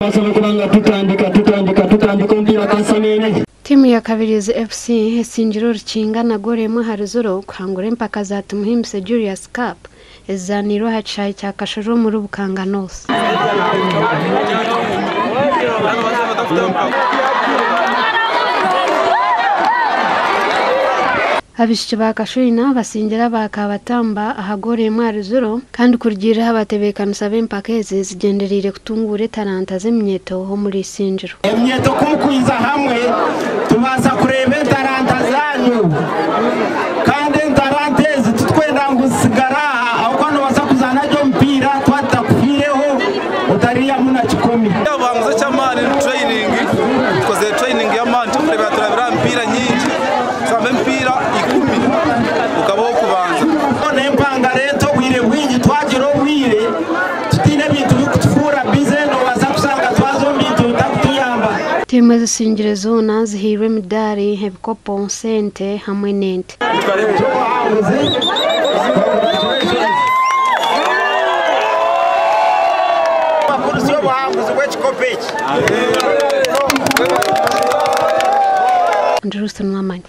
Tubaasa n'okuba nga tutandika tutandika tutandika omupiira kasameene. Tiimu ya Kabirizi FC esingire Orukinga na goolo emwe ahari ziro kuhangura empaka za Tumuhimbise Julius Cup ezizaaniirwe aha kishaayi kya Kashororo omuri Bukanga North. Abaishiki ba Kashwina basingire aba Kabatamba aha goolo emwe ahari ziro kandi kurugiirira aha batebeekanisa b'empaka ezi zigyendereire kutunguura etaranta z'eminyeeto omuri Isingiro. Eminyeeto ku mukwiza hamwe tubaasa kureeba entaranta zaanyu kandi entaranta ezi titwenda ngu zitsigare aha ahabw'okuba noobaasa kuzaana gye omupiira twaba tutakufiireho otariihamu na kikumi. Eky'obuhanguzi eky'amaani ni training, tukozire training y'amaani turikureebera turabire aha mipiira nyingi, kushamba emipiira ikumi okaba ow'okubanza. N'empangare ento obwire bwingi twagira obwire tutaine bintu birikutufuura bize noobaasa kushanga twaza omu bintu bitarikutuyamba. Tiimu ezisingire zoona zihairwe emidaari, ebikopo, sente hamwe n'ente. Ndi Ruth Nwamani.